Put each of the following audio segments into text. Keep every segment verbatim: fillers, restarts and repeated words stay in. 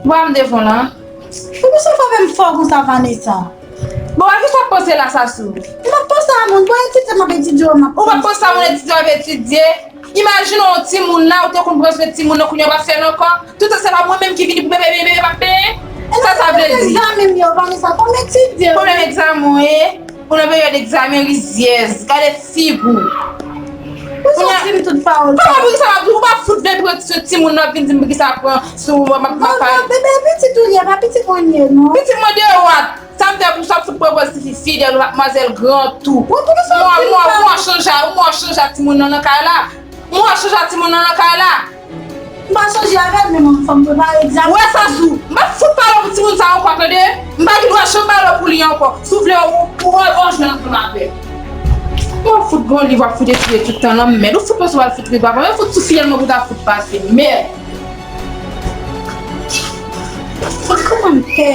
Bwa m devan w lan. Poukisa w frape m fò konsa, Vanessa? Bon, a kisa w ap panse la, Sasou? M ap panse a moun, bon, etidye m ap etidye, m ap Ou p ap panse a moun, etidye w ap etidye? Imajine w, yon timoun la, ou te konn pran swen timoun nan, kounye a w p ap fè l ankò. Toutan se pa mwen menm ki vini pou bebe, bebe, bebe m ap benyen. Sa sa vle di? Egzamen m yo, Vanessa, fò m etidye. Pwoblèm egzamen w ye? Ou nan peryòd egzamen, rizyèz. Gade figi w. Poukisa w di m tout pawòl sa? Pawòl poukisa m ap di w? Ou pa fout vle pran swen timoun nan, vin di m poukisa pran sou w, m ap, m ap pale. Bebe, pitit ou ye, pa pitit mwen ye, non. Pitit mwen de wat. Sa m fè pou sa fout pran pòz tifi fidèl, ou madmwazèl gran tou. Mwen, mwen, mwen chanje, mwen chanje ak timoun nan nan kay la. Mwen chanje ak timoun nan nan kay la. M pa chanje avè l, men mwen fanm prepare egzamen. Wè Sasou, m pa fout pale pou timoun sa ankò, tande? M pa gen dwa janm pale pou li ankò. Si w vle, ou, ou, ou, ou jwenn ansanm avè l. Mwen fout gon liv w ap fout etidye tout tan nan mèd. Ou fout panse w al fout li papa, men fout sou fiyèl mwen pou ta fout pase mèd. Kòmantè.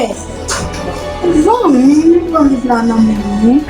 Zanmi, m pran liv la nan men mwen.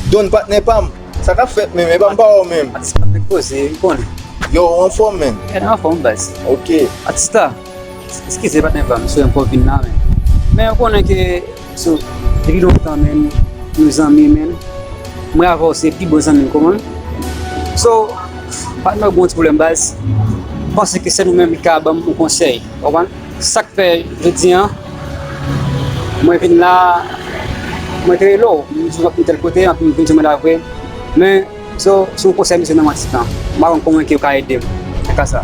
Don, patnè pa m, sa k ap fèt menm? E pa m pa wè w menm. Atis, patnè, poze, ou konnen. Yo, ou anfòm, menn? Kèt, anfòm, baz. Ok. Atis la, eskize, patnè pa m, si w wè m fè w vin la, menn. Men ou konnen ke, so, depi lontan, menn, nou zanmi, menn. Mwen avè w se pi bon zanmi m, konprann? So, patnè, w gon ti pwoblèm, baz. M panse ke se nou menm ki ka ban m yon konsèy, w konprann? Sa k fè jodi a, mwen vin la, mwen te rele w, m di w ap vin tèl kote, anpi m vin di w mwen la vre. Men, so, se yon konsèy misye nan manti tan. M pa konn kòman ke yo ka ede m nan ka sa.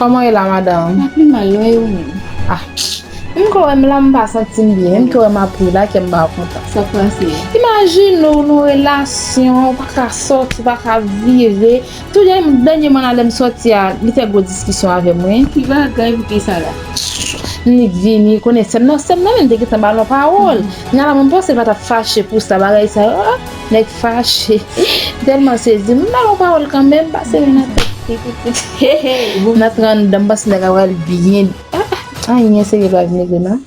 Kòman w ye la, madanm? M pa pi mal, non, e ou menm? Ah, menm ke w wè m la, m pa santi m byen. Menm ke w wè m ap ri la, kè m pa kontan. Sa k pase? Imajine w, nan relasyon, ou pa ka sòti, ou pa ka vire. Tou dènyèman, dènyèman la, lè m sòti a, li fè gwo diskisyon avè mwen. Ki bagay pou ki sa la? Li vini, konnen sè m nan, sè m nan menm te gentan ba l yon pawòl. Nan la, mwen panse l pa t ap fache pou sa, bagay sa yo. Nèg fache. M tèlman sezi. M ba l yon pawòl kanmenm, pase men nan tèt li pitit. M antre anndan, m panse nèg la pral byen. Ah, ah, anyen serye pa vin regle non.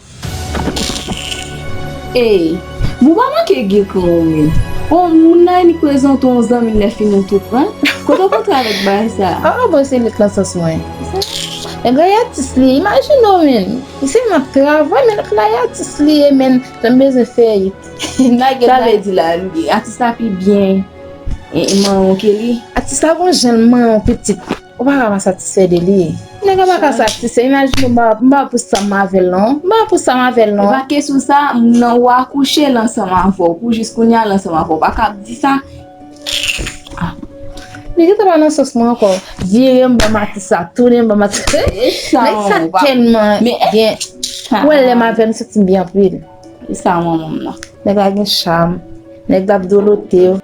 Ey, bon, pa manke gen kran ou menm. Bon, moun nan annik prezante w yon zanmi l lè fini w tou pran. Kote w kontre avèk bagay sa? Ah, bon, se lit nan sans mwen. Nèg la e atis li ye, imajine w menm. Misye m ap travay, men lòt la e atis li ye, men jan m bezwen fè. Sa vle di la, atis la pi byen, e, e mawon ke li? Atis la gon jan l mawon pitit. Ou pa ka pa satisfè de li. Nèg la pa ka satisfè. Imajine w, m pa, m pa pou sa m avè l non. M pa pou sa m avè l non. E pa kesyon sa, m nan ou akouche l ansanm avè w. Pou jis kounye a l ansanm avè w. Ou pa ka ap di sa. Ah. Li gentan pa nan sans mwen ankò. Vire m ban m atis la, tounen m ban m atis la. Nèg sa tèlman gen. Ou wè lè m avè l, m santi m byen anpil. E sa manman m nan. Nèg la gen cham. Nèg la ap dolote w.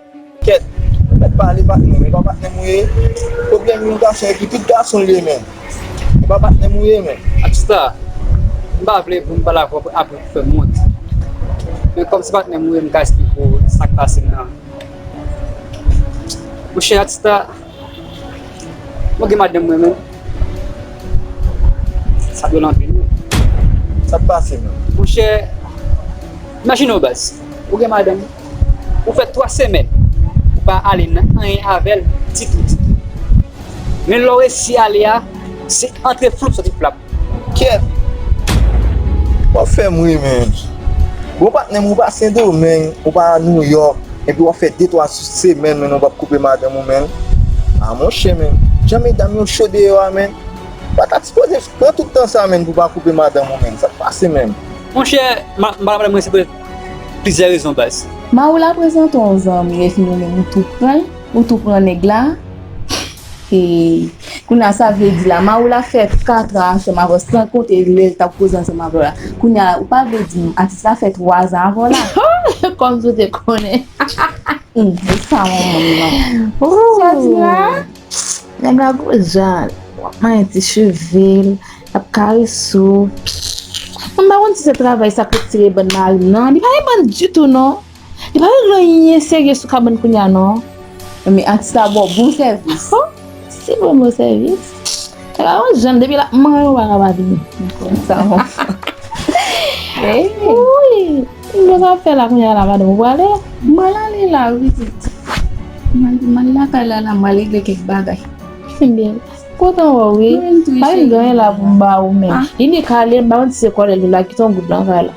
Kèt, mèt pale patnè m, e pa patnè m ou ye. Pwoblèm yon gason epi tout gason l ye menm. E pa patnè m ou ye menm. Atista, m pa vle pou m pale avè w apre pou fè m wont. Men kòm se patnè m ou ye, m ka esplike w sa k pase m nan. Monchè Atista, mwen gen madanm mwen menm. Sa dwòl anpil wi. Sa k pase menm? Monchè, imajine w baz. Ou gen madanm. Ou fè twa semèn. Ou pa ale nan anyen avè l ditou, ditou. Men lè w resi ale a, se antre floup soti flap. Kèt! W ap fè m ri, men. Bon, patnè m, ou pa Sendomeng, ou pa Nouyòk, epi w ap fè de twa semèn, men, ou p ap koupe madanm ou, men. A, monchè, men. Jan medam yo cho deyò a, men. Ou pa ta sipoze pran tout tan sa, men, pou w pa koupe madanm ou, men. Sa k pase, men? Monchè, ma-, madanm mwen se pou plizyè rezon, baz. Mari w la prezante w yon zanmi, epi ou menm ou tou pran l, ou tou pran nèg la. E kounye a, sa vle di la, mari w la fè kat an ansanm avè w, san konte lè l t ap koze ansanm avè w la. Kounye a, ou pa vle di m, atis la fè twa zan avè w la. Kòmsi w te konnen. Hum, e sa, manman m nan. Sa w di la? Nèg la gwo jan, w ap manyen ti cheve l, l ap karese w. Mwen m pa konn si se travay sa k retire bann mari m nan. Li pa gen bann ditou, non. Li pa regle anyen serye sou kabann kounye a, non. Men atis la ba w bon sèvis. Oh, si bon, bon sèvis. Nèg la yon jan, depi l ap manyen, ou pa ka pa vini. Konn sa, mon frè. Hey. Wi. Bon, sa w ap fè la kounye a la, madanm, ou prale? M pral ale la, wi, pitit. M al, m al lakay la, la, m al regle kèk bagay. Ebyen, kontan wè w, wi. Mwen menm tou, cheri. Pa gen anyen la pou m ba ou, men. Ah. Li ni kale, m pa konn si se kòlèg li la ki tonbe blan kay la.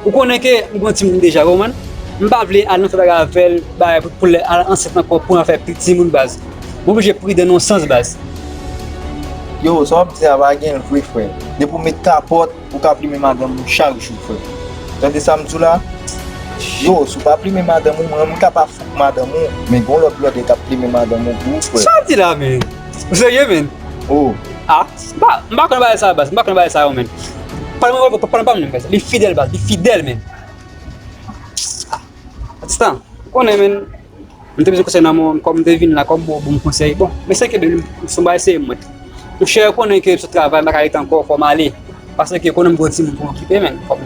Ou konnen ke m gen yon timoun deja, ou konprann? M pa vle al nan fè bagay avè l, bagay pou, pou lè al ansent ankò, pou afè timoun, baz. Mwen oblije pridan nan yon sans, baz. Yo, sa w ap di a pa gen l vre, frè. Depi w met kapòt, ou ka plimen madanm ou chak jou, frè. Tande sa m di w la? Yo, si w pa plimen madanm ou, mwen, mwen ka pa fouk madanm ou, men gen yon lòt blòdè k ap plimen madanm ou pou ou, frè. Sa w di la, men? Ou serye, men? Oh. Ah, m pa, m pa konn bagay sa, baz. M pa konn bagay sa yo, men. Pale mwen, pale mwen, pale mwen, baz. Li fidèl, baz. Li fidèl, men. Ah, atis la, ou konnen, men. M te bezwen konsèy nan men w, kòm m te vin la, kòm bon, bon konsèy. Bon, men se ke, men, se yon bagay serye m mwen. Monchè, ou konnen ke m sot travay, m pa ka rete ankò, fò m ale. Paske konnen m gen yon timoun pou m okipe, men. Fò m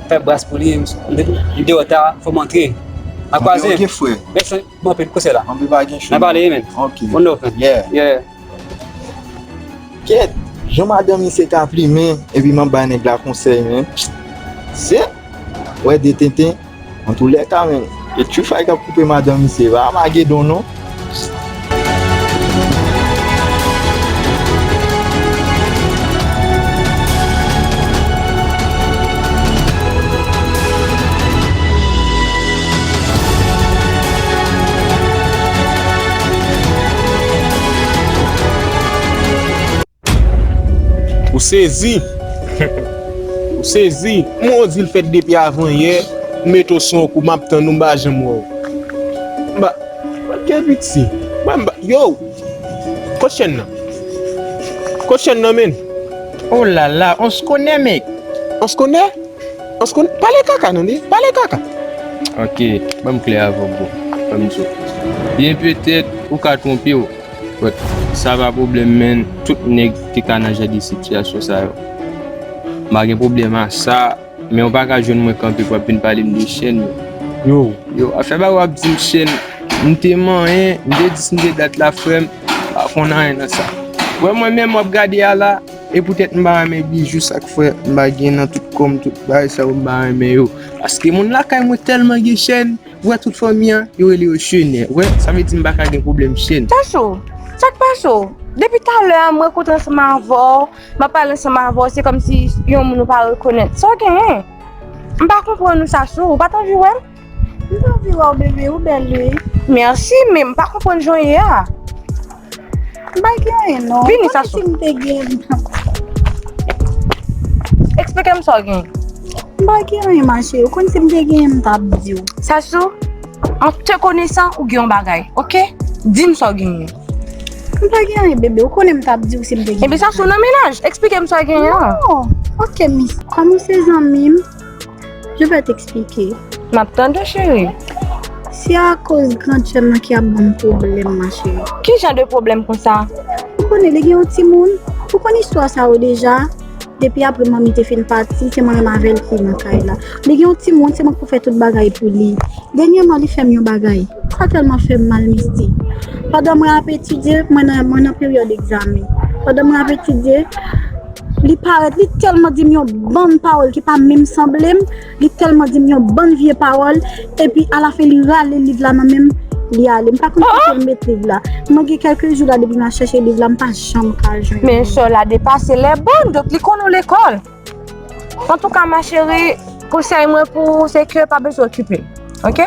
fè bras pou li, m, m, m deyò ta, fò m antre. N a kwaze. Ok, ok, frè. Mèsi anpil pou konsèy la. Anpil pa gen cho. N a pale, men. Ok. Bon, nou, yeah. Yeah. Kèt, jan madanm misye ka plimen, epi m ap bay nèg la konsèy, men. Se, wè, de tenten. Antoulèka, men, e Tchoufay k ap koupe madanm misye, pa Amagedon, non. Ou sezi. Ou sezi. Mwen di l fèt depi avan yè. M mete w sou yon kou, m ap tann ou, m pa janm wè w. M pa, ke piti. Mwen m pa, yo. Kot chèn nan? Kot chèn nan, men? Oh la la, on se connaît, mec. On se connaît? On se connaît? Pale kaka, non, li? Pale kaka. Ok, ban m klè avè w, bro. Ban m di w. Byen petèt, ou ka twonpe w. But sa pa pwoblèm, men. Tout nèg te ka nan jan de sitiyasyon sa yo. M pa gen pwoblèm a sa, men w pa ka jwenn mwen kanpe pou w ap vin pale m de chèn yo. Yo. Yo, afè bagay w ap di m chèn, m te manyen, m te di si m te dat la, frè m, pa konn anyen nan sa. Wè mwen menm w ap gade a la, e poutèt m pa renmen bijou, sa k fè m pa gen nan tout kò m, tout bagay sa yo m pa renmen yo. Paske moun lakay mwen tèlman gen chèn, Ou wè tout fanmi an, yo rele yo Chenè. Ou wè, sa vle di m pa ka gen pwoblèm chèn. Chachou, sa k pase w? Depi talè a, m rankontre ansanm avè w, m ap pale ansanm avè w, se kòmsi yon moun ou pa rekonèt. Sa w genyen? M pa konprann ou, Chachou, ou pa t anvi wè m? M t anvi wè w, bebe, ou bèl, wi. Mèsi, men m pa konprann jan w ye a. M pa gen anyen, non. Vini, Chachou. Ou konnen si m te gen. Eksplike m sa w gen. M pa gen anyen, ma cheri. Ou konn si m te genyen, m t ap di w. Chachou, an te konesan, ou gen yon bagay, oke? Di m sa w genyen. M pa gen anyen, bebe. Ou konnen m t ap di w si m te genyen. Ebyen, Chachou nan mennaj. Eksplike m sa w genyen an. Non. Oke, miss. Kòm ou se zanmi m, je vais t'expliquer. M ap tande, cheri. Se akoz granchèn nan ki ap ban m pwoblèm, ma cheri. Ki jan de pwoblèm konsa? Ou konnen, li gen yon timoun. Ou konn istwa sa yo deja. Depi apre manmi te fin pati, se mwen menm avè l ki nan kay la. Li gen yon timoun, se mwen k pou fè tout bagay pou li. Dènyèman, li fè m yon bagay. Sa tèlman fè m mal, Misty. Pandan mwen ap etidye, mwen nan, mwen nan peryòd egzamen. Pandan mwen ap etidye, li parèt, li tèlman di m yon bann pawòl ki pa menm sanble m, li tèlman di m yon bann vye pawòl, epi alafen li rale liv la nan men m, Li ale, m pa konn kote l met liv la. Mwen gen kèlke jou la depi m ap chèche liv la, m pa janm ka jwenn li. Men sè w la depase lè bòn, donk li konn ou lekòl. Antouka, ma chérie, konsèy mwen pou ou, se ke pa bezwen okipe l. Oke?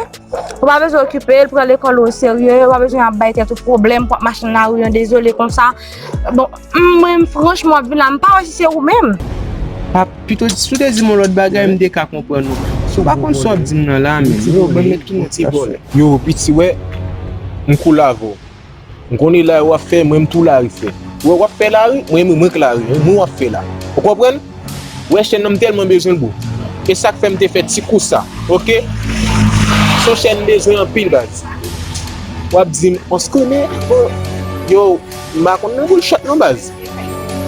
Ou pa bezwen okipe l, pran lekòl ou oserye, ou pa bezwen ap bay tèt ou pwoblèm pou ap mache nan lari an dezole konsa. Bon, m, mwen, franchman, w ap vin la, m pa wè si se ou menm. Pa, pito, si w te di m yon lòt bagay, m te ka konprann ou. Ou pa konn sa w ap di m nan la, men. Yo, ban m met kimoun ti bòlè. Yo, piti, wè, m koul avè w. M konnen lari w ap fè, mwen m tou lari fè. Wè w ap fè lari, mwen menm mwen k lari, mwen w ap fè la. Ou konprann? Wè chèn nan m tèlman bezwen l bro. E sa k fè m te fè ti kou sa, oke? Se yon chèn m bezwen anpil baz. W ap di m, on se connaît, bon, yo, m pa konn nan boul chòt non baz.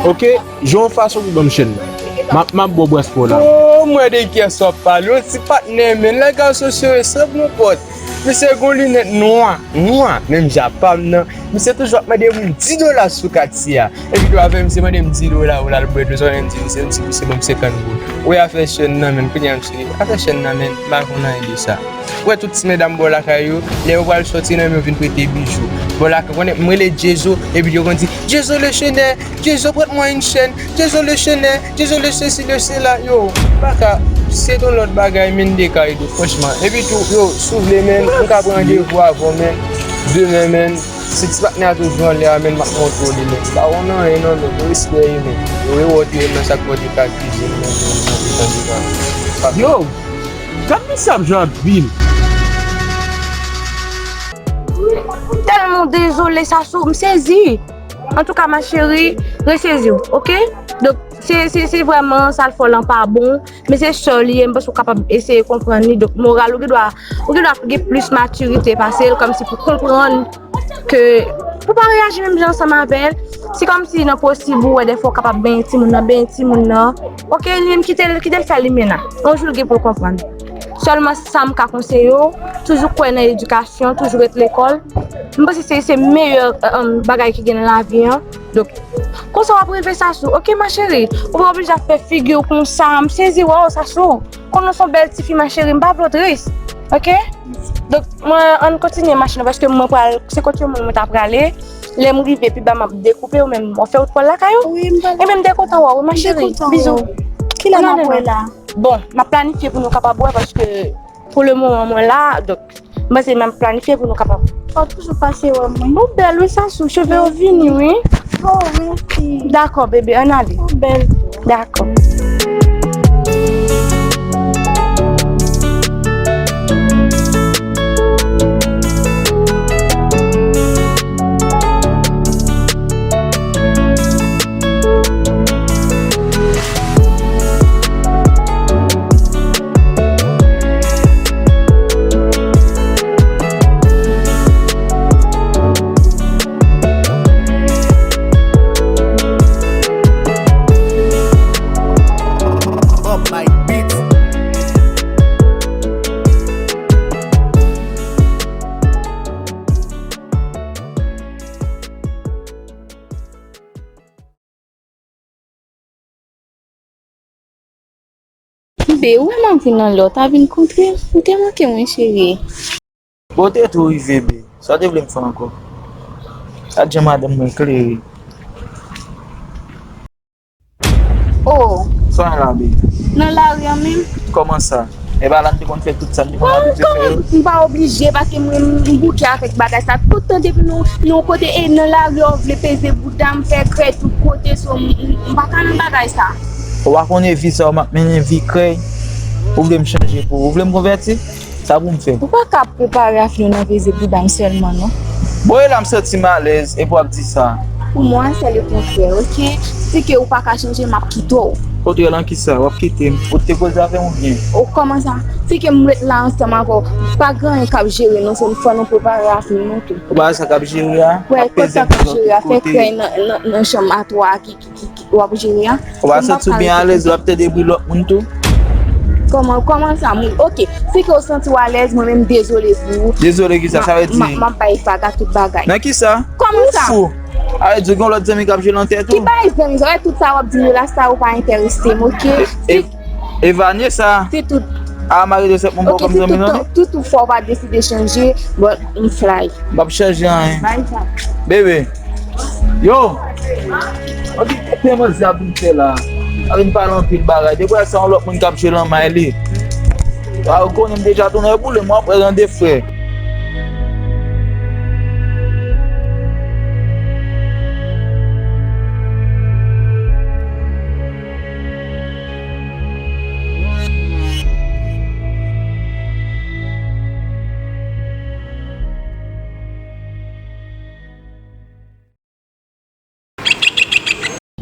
Oke? Jwenn yon fason pou ban m chèn nan. M ap, m ap ba w bras pa w la. Oh, mwen de kiyès w ap pale? Yon ti patnè, men lè gason serye san bon pòt. Misye gon linèt nwa, nwa, menm jan pa m nan. Misye toujou ap mande moun dis dola sou katye a. Epi tou avè misye mande m dis dola pou l al bwè dlo, sa vle di misye, m di misye ban m senkant goud. Ou wè afè chèn nan, men, kounye a misye, afè chèn nan, men, m pa konn anyen de sa. Ou wè tout ti medam bò lakay yo, lè yo pral sòti nan men yo vin prete bijou. Bò lakay, konnen m rele Jezo, epi yo konn di, Jezo le chenè, Jezo prête-moi une chaîne, Jezo le chenè, Jezo le sesi, le sela, yo, m pa ka, se yon lòt bagay, men, m de ka ede w, franchman. Epi tou, yo, si w vle, men, m ka pran randevou avè w, men, demen, men, si ti patnè a toujou anlè a, men, m ap montre w li, men. Pa wè nan anyen non, men, respè, men, yo rewòte yo nan sa k pòte ka kizin, men, men, men, men, yo, gad misye ap jwe ak vi m. Tèlman dezole, Sasou, m sezi. Antouka, ma chérie, resezi w, oke? Donk, se, se, se vrèman sa l fè w lan pa bon, men se sè w li ye, m panse w kapab eseye konprann li. Donk, moral, ou gen dwa, ou gen dwa gen plis matirite pase l, kòmsi pou konprann ke pou pa reyaji menm jan ansanm avè l. Se kòmsi nan posib ou wè dèfwa w kapab benyen timoun nan, benyen timoun nan. Oke, li menm kite l, kite l fè li menm nan. Yon jou l gen pou l konprann. Sèlman sa m ka konseye w, toujou kwè nan edikasyon, toujou ret lekòl. M panse se, se meyè, um, bagay ki gen nan lavi an. Donk, konsa w ap rive Sasou. Oke, ma chérie, ou pa oblije ap fè figi w konsa. M sezi wè w, Sasou. Konnen w se yon bèl tifi, ma chérie, m pa vle w tris. Oke? Donk, mwen, ann kontinye mache nan, paske mwen pral, se kote mwen, mwen ta prale. Lè m rive pi ba, m ap dekoupe w, men w fè wout pa w lakay ou. Wi, m pral. Ebyen, m te kontan wè w, ma chérie. Bizou. Kilè n ap wè la? Bon, m ap planifye pou nou kapab wè, paske pou le moman, mwen la, donk, m panse m ap planifye pou nou kapab. Ou toujou pase wè mwen. Ou bèl, wi, Sasou, cheve w vini, wi. Oh, mèsi. Dakò, bebe, ann ale. Ou bèl. Dakò. Bebe, ou wè m ap vin nan lè w ta vin kontre m? Ou te manke mwen, cheri. Bon, w te tou rive, bebe. Sa w te vle m fè ankò? Sa jan madanm mwen klere. Oh. Sa w la, bebe? Nan lari an menm? Kòman sa? E pa la n te konn fè tout sa n te konn abitye fè yo? M pa oblije, paske mwen, m bouke avèk bagay sa. Tout tan depi nou, nou kote, e nan lari an, w vle peze bouda m, fè krèy tout kote, so, m, m, m pa ka nan bagay sa. Ou pa konnen vi sa, w m ap mennen vi krèy. Ou vle m chanje pou ou? Ou vle m konvèti? Sa pou m fè? Ou pa ka prepare avyon nan peze bouda m sèlman, non. Bon, e la m santi m alèz, epi w ap di sa. Pou mwen, c'est le contraire, oke? Si ke ou pa ka chanje, m ap kite w. Kontrè lan kisa? W ap kite m? Ou te koze avè m oubyen? O, kòman sa? Si ke m ret la ansanm avè w, pa gen anyen k ap jere, non, se fò nou prepare avyon nou tou. Ou pa wè sa k ap jere a? Wè, kòman sa k ap jere a? Fè krèy nan, nan, nan chanm a twa a ki, ki, ki, ki w ap jere a. Ou pa santi w byen alèz lè w ap tande bri lòt moun tou? Kòman, kòman sa, moun? Oke, si ke w santi w alèz, mwen menm, dezole pou ou. Dezole kisa? Sa vle di? M ap, m ap bay paga tout bagay. Nan kisa? Kòman sa? Ou fou? Sa vle di gen yon lòt zanmi k ap jwe nan tèt ou? Ki bay zanmi? Sa vle tout sa w ap di m yo la, sa yo pa enterese m, oke? E, e, e Vanessa? Se tout. A, mari de sèt moun, bon, kòm zanmi, non? Tout, tout fwa w pa deside chanje, but m fly. M p ap chanje anyen. Bye, bye. Bebe. Yo! Ok, kite manzè ap vin fè la. A vin pale anpil bagay. Depi sa, yon lòt moun k ap jwe lanmay li. A, ou konnen m deja tounen boule, mwen ap pran rande frè.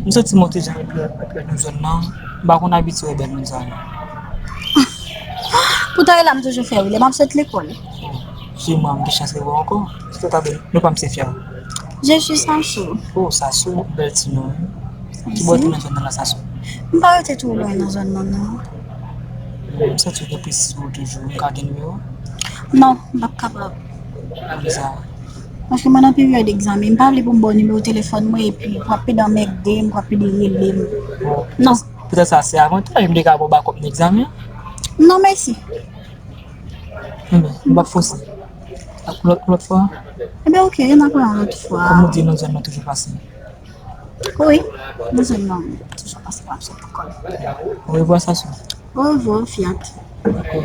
M santi m te janm ap pèdi nan zòn nan. M pa konn abitye wè bèl moun sa yo. Poutan e la m toujou fè wi, lè m ap sot lekòl. Sèlman m gen chans wè w ankò. Se ta bèl. Non pa m se Fia. Je suis Sasou. Oh, Sasou, bèl ti non wi. Ki bò w rete nan zòn nan la, Sasou? M pa rete twò lwen nan zòn nan non. M santi w gen plis sou ou toujou. M ka gen nimewo? Non, m p ap kapab. Poukisa? Paske mwen nan peryòd egzamen, m pa vle pou m ba w nimewo telefòn mwen epi pou w ap pede anmède m, pou w ap pede rele m. Bon, non. Poutèt sa, se avantaj m te ka ba w bakòp nan egzamen an. Non, mèsi. Enben, m p ap fòse. Ak lòt, lòt fwa? Enben, oke, n ap wè yon lòt fwa. Kòm ou di, nan zòn nan toujou pase. Wi, nan zòn nan toujou pase, m ap sot lekòl. Orevwa, Sasou. Orevwa, Fiat. Dakò.